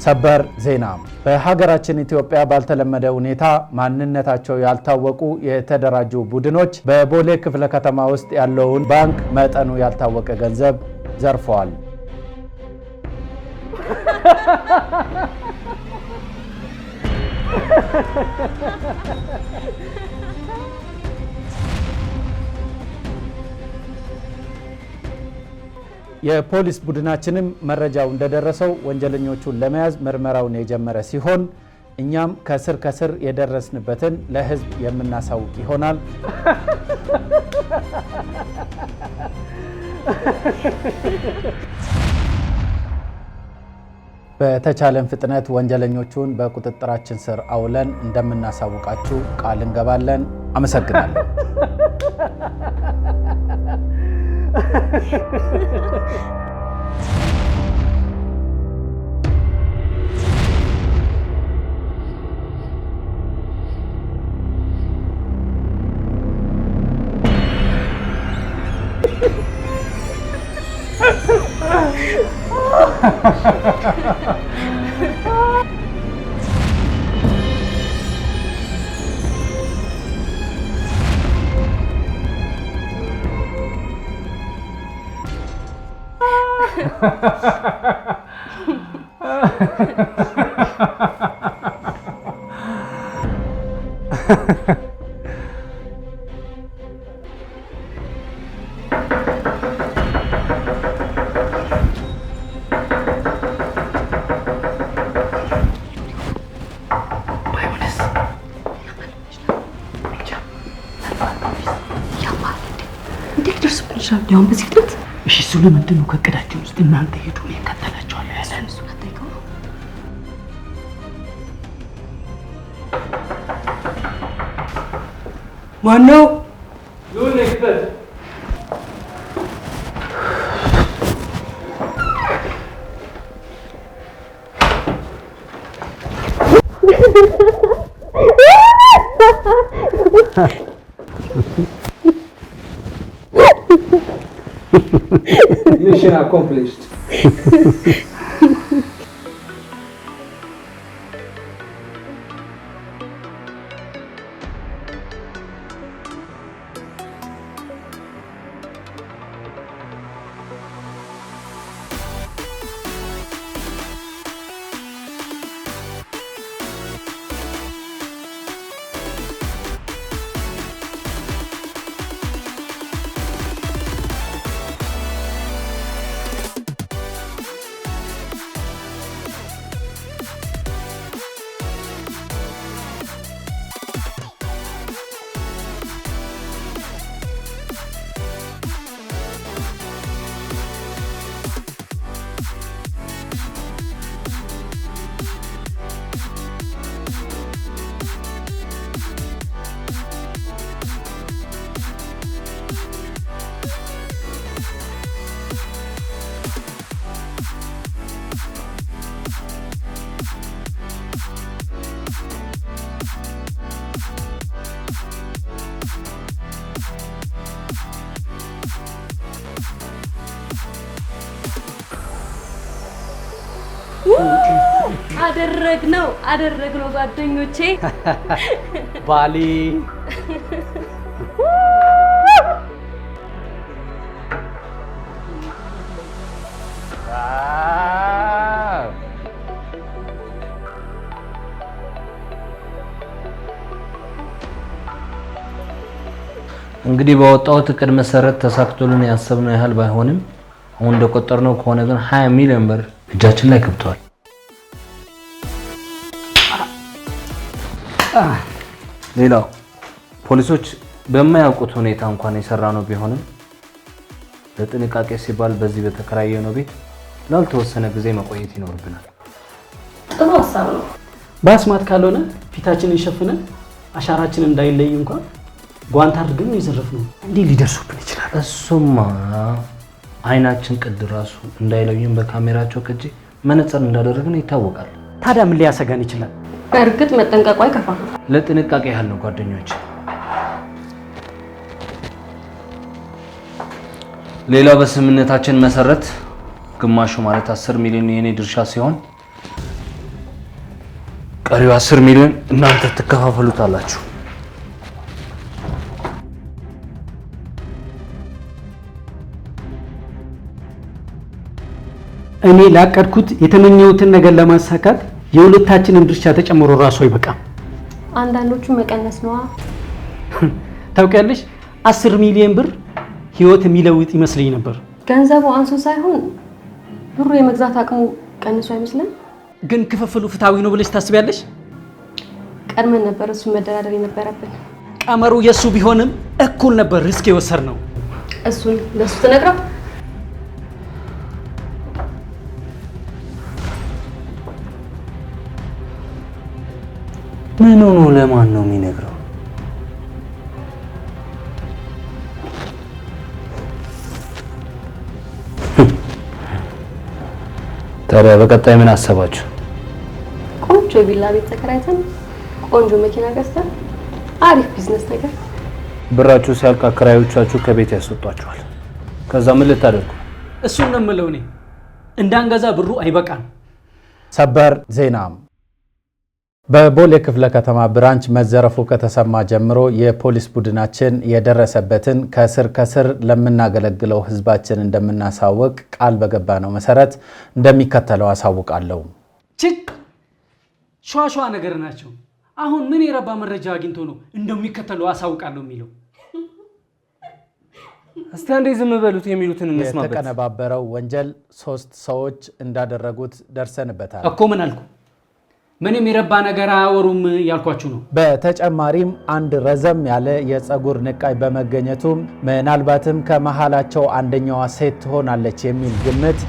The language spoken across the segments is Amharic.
ሰበር ዜና። በሀገራችን ኢትዮጵያ ባልተለመደ ሁኔታ ማንነታቸው ያልታወቁ የተደራጁ ቡድኖች በቦሌ ክፍለ ከተማ ውስጥ ያለውን ባንክ መጠኑ ያልታወቀ ገንዘብ ዘርፈዋል። የፖሊስ ቡድናችንም መረጃው እንደደረሰው ወንጀለኞቹን ለመያዝ ምርመራውን የጀመረ ሲሆን እኛም ከስር ከስር የደረስንበትን ለሕዝብ የምናሳውቅ ይሆናል። በተቻለን ፍጥነት ወንጀለኞቹን በቁጥጥራችን ስር አውለን እንደምናሳውቃችሁ ቃል እንገባለን። አመሰግናለሁ። እንዴት ሊደርስብን ይችላል? እንዲያውም በዚህ ፍጥነት። እሺ፣ እሱ ለምንድን ነው ከእቅዳችን ውስጥ እናንተ ሄዱ እኔ እከተላቸዋለሁ ያለን? እሱን አትጠይቀው። ማነው? Mission accomplished. አደረግነው አደረግነው ጓደኞቼ። ባሊ። እንግዲህ ባወጣሁት እቅድ መሰረት ተሳክቶልን ያሰብነው ያህል ባይሆንም አሁን እንደቆጠርነው ከሆነ ግን 20 ሚሊዮን ብር እጃችን ላይ ገብቷል። ሌላው ፖሊሶች በማያውቁት ሁኔታ እንኳን የሰራ ነው ቢሆንም ለጥንቃቄ ሲባል በዚህ በተከራየነው ቤት ላልተወሰነ ጊዜ መቆየት ይኖርብናል። ጥሩ ሀሳብ ነው። በአስማት ካልሆነ ፊታችንን ሸፍነን አሻራችን እንዳይለይ እንኳን ጓንት አድርገን ነው የዘረፍነው። እንዴት ሊደርሱብን ይችላል? እሱማ አይናችን ቅድ ራሱ እንዳይለዩን በካሜራቸው ቅጂ መነጽር እንዳደረግን ይታወቃል። ታዲያ ምን ሊያሰጋን ይችላል? በእርግጥ መጠንቀቁ አይከፋም። ለጥንቃቄ ያህል ነው ጓደኞች። ሌላው በስምምነታችን መሰረት ግማሹ ማለት 10 ሚሊዮን የኔ ድርሻ ሲሆን ቀሪው 10 ሚሊዮን እናንተ ትከፋፈሉታላችሁ። እኔ ላቀድኩት የተመኘሁትን ነገር ለማሳካት የሁለታችንን ድርሻ ተጨምሮ ራሱ አይበቃም። አንዳንዶቹ መቀነስ ነዋ። ታውቂያለሽ 10 ሚሊዮን ብር ህይወት የሚለውጥ ይመስለኝ ነበር። ገንዘቡ አንሶ ሳይሆን ብሩ የመግዛት አቅሙ ቀንሶ አይመስልም? ግን ክፍፍሉ ፍትሃዊ ነው ብለሽ ታስቢያለሽ? ቀድመን ነበር እሱ መደራደር የነበረብን። ቀመሩ የሱ ቢሆንም እኩል ነበር risk የወሰድነው። እሱን ለሱ ትነግረው። ምን ሆኖ ለማን ነው የሚነግረው? ታዲያ በቀጣይ ምን አሰባችሁ? ቆንጆ ቪላ ቤት ተከራይተን ቆንጆ መኪና ገዝተን አሪፍ ቢዝነስ ነገር። ብራችሁ ሲያልቅ አከራዮቻችሁ ከቤት ያስወጧችኋል። ከዛ ምን ልታደርጉ? እሱን ነው የምለው እኔ። እንዳንገዛ ብሩ አይበቃም። ሰበር ዜና። በቦሌ ክፍለ ከተማ branch መዘረፉ ከተሰማ ጀምሮ የፖሊስ ቡድናችን የደረሰበትን ከስር ከስር ለምናገለግለው ህዝባችን እንደምናሳውቅ ቃል በገባነው መሰረት እንደሚከተለው አሳውቃለሁ። ችክ ሿሿ ነገር ናቸው። አሁን ምን የረባ መረጃ አግኝቶ ነው እንደሚከተለው አሳውቃለሁ የሚለው? እስቲ አንዴ ዝም በሉት የሚሉትን እንስማበት። የተቀነባበረው ወንጀል 3 ሰዎች እንዳደረጉት ደርሰንበታል። እኮ ምን አልኩ? ምንም የረባ ነገር አያወሩም ያልኳችሁ ነው። በተጨማሪም አንድ ረዘም ያለ የፀጉር ንቃይ በመገኘቱ ምናልባትም ከመሃላቸው አንደኛዋ ሴት ትሆናለች የሚል ግምት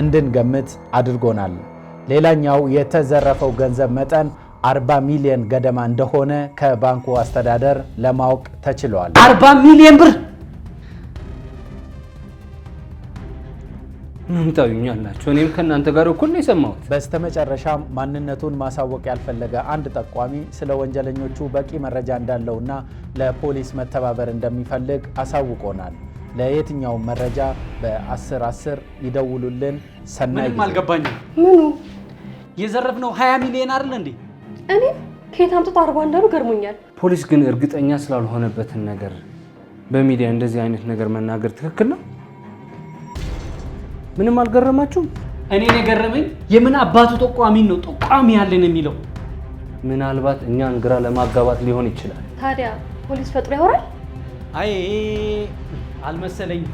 እንድንገምት አድርጎናል። ሌላኛው የተዘረፈው ገንዘብ መጠን 40 ሚሊዮን ገደማ እንደሆነ ከባንኩ አስተዳደር ለማወቅ ተችሏል። 40 ሚሊዮን ብር ምን ታዩኛላችሁ? እኔም ከእናንተ ጋር እኩል ነው የሰማሁት። በስተመጨረሻም ማንነቱን ማሳወቅ ያልፈለገ አንድ ጠቋሚ ስለ ወንጀለኞቹ በቂ መረጃ እንዳለውና ለፖሊስ መተባበር እንደሚፈልግ አሳውቆናል። ለየትኛውም መረጃ በ1010 ይደውሉልን። ሰናይ ምንም አልገባኝም። ምኑ የዘረፍነው 20 ሚሊዮን አይደል እንዴ? እኔ ከየት አምጥቶ 40 እንዳሉ ገርሞኛል። ፖሊስ ግን እርግጠኛ ስላልሆነበትን ነገር በሚዲያ እንደዚህ አይነት ነገር መናገር ትክክል ነው? ምንም አልገረማችሁም? እኔን የገረመኝ የምን አባቱ ጠቋሚ ነው ጠቋሚ ያለን የሚለው። ምናልባት እኛን ግራ ለማጋባት ሊሆን ይችላል። ታዲያ ፖሊስ ፈጥሮ ያወራል? አይ አልመሰለኝም።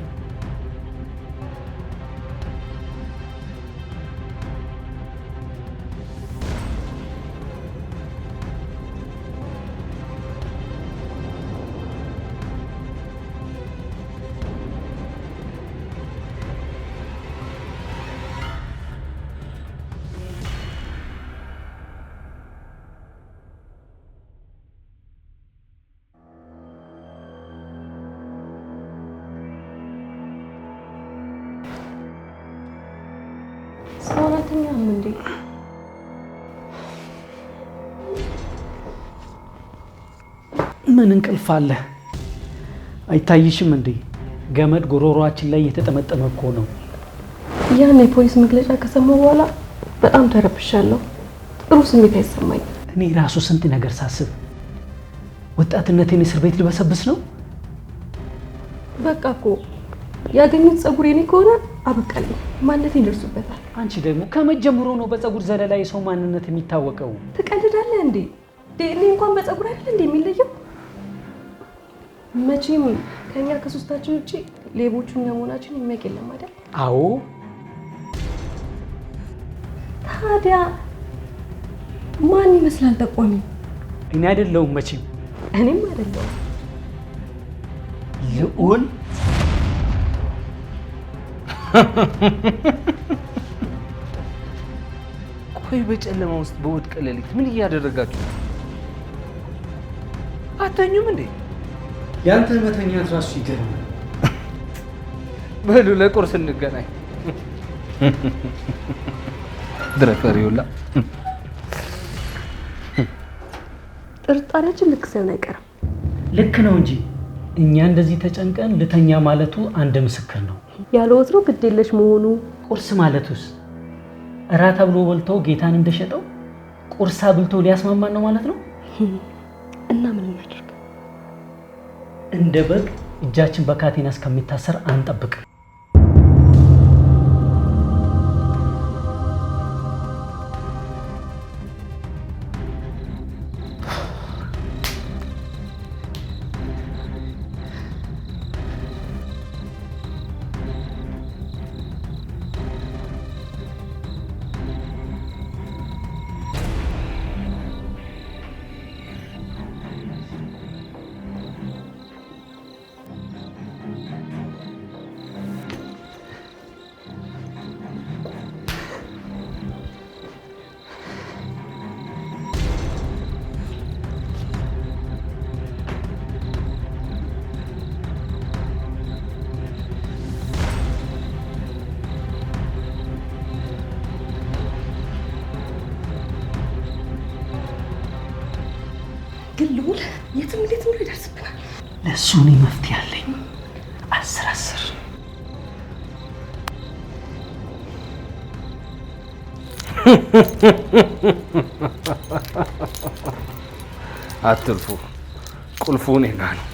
አልተኛም እንዴ? ምን እንቅልፍ አለ? አይታይሽም እንዴ? ገመድ ጎሮሮአችን ላይ የተጠመጠመ እኮ ነው። ያን የፖሊስ መግለጫ ከሰማሁ በኋላ በጣም ተረብሻለሁ። ጥሩ ስሜት አይሰማኝም። እኔ ራሱ ስንት ነገር ሳስብ ወጣትነቴን እስር ቤት ልበሰብስ ነው። በቃ እኮ ያገኙት ፀጉር የኔ ከሆነ አበቃልኝ፣ ማንነቴን ይደርሱበታል። አንቺ ደግሞ ከመጀመሩ ነው በፀጉር ዘለላ የሰው ማንነት የሚታወቀው። ትቀልዳለህ እንዴ? ዲኤንኤ እንኳን በፀጉር አይደል እንዴ የሚለየው? መቼም ከኛ ከሶስታችን ውጪ ሌቦቹ እኛ መሆናችን የሚያውቅ የለም አይደል? አዎ። ታዲያ ማን ይመስላል ጠቋሚ? እኔ አይደለሁም መቼም። እኔም አይደለሁም። ልዑል ቆይ በጨለማ ውስጥ በውድቅ ሌሊት ምን እያደረጋችሁ ነው? አተኙም እንዴ? ያንተ መተኛት ራሱ ይገርማል። በሉ ለቁርስ እንገናኝ። ድረፈሪውላ ጥርጣሬያችን ልክ ሳይሆን አይቀርም። ልክ ነው እንጂ እኛ እንደዚህ ተጨንቀን ልተኛ ማለቱ አንድ ምስክር ነው። ያለ ወትሮ ግዴለሽ መሆኑ፣ ቁርስ ማለቱስ እራት አብሎ በልቶ ጌታን እንደሸጠው ቁርሳ ብልቶ ሊያስማማን ነው ማለት ነው። እና ምን እናድርግ? እንደ በግ እጃችን በካቴና እስከሚታሰር አንጠብቅም። ግን ልዑል የትም እንዴት ብሎ ይደርስብናል። ለእሱ እኔ መፍትሄ አለኝ። 10 10። አትልፉ፣ ቁልፉ እኔ ጋ ነው።